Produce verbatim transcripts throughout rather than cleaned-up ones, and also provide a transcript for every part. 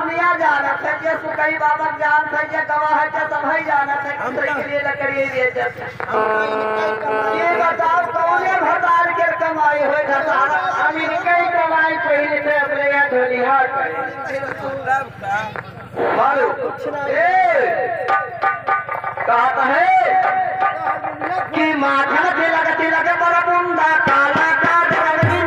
दुनिया जानत है, जे सुकई बाबा ज्ञान से, जे गवाह है, जे सभई जानत है, हम किसी के लिए लकड़ी बेचत है। हम कहीं, कहीं कमाई ये बताओ, कौने भतार के कमाई होय भतार? हम इनके ही कमाई पहिले से अपने यहाँ ढोलिया करे। बाबू, ए, कहत है कि माथा तिलक तिलक पर बुंदा काला काजर रंगीन।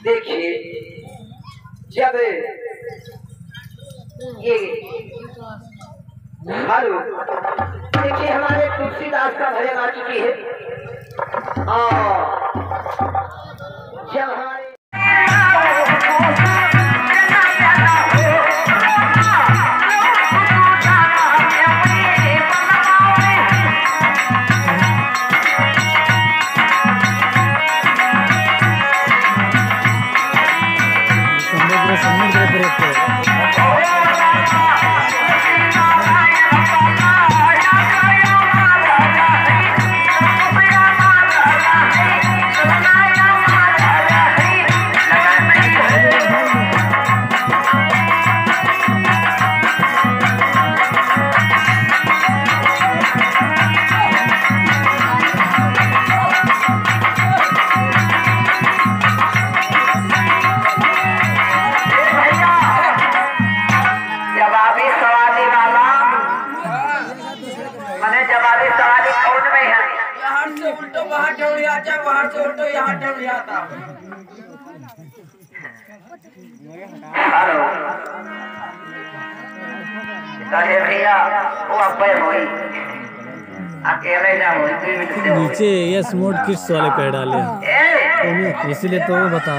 देखिए, जब ये, हेलो, देखिए, हमारे तुलसीदास का भजन आ चुकी है। और जब हमारे समुद्र, समुद्र प्रेत। जवाबी सवाली वाला, मने जवाबी सवाली कौन में है? यहाँ से उल्टो वहाँ ठौड़िया जाए, वहाँ से उल्टो यहाँ ठौड़िया था। हेलो। कहे भैया, वो अब्बे होई। अकेले ना होई, दुई मिनट से होई। नीचे S Mode Kids वाले पे डाले हैं। ए! इसीलिए तो वो बता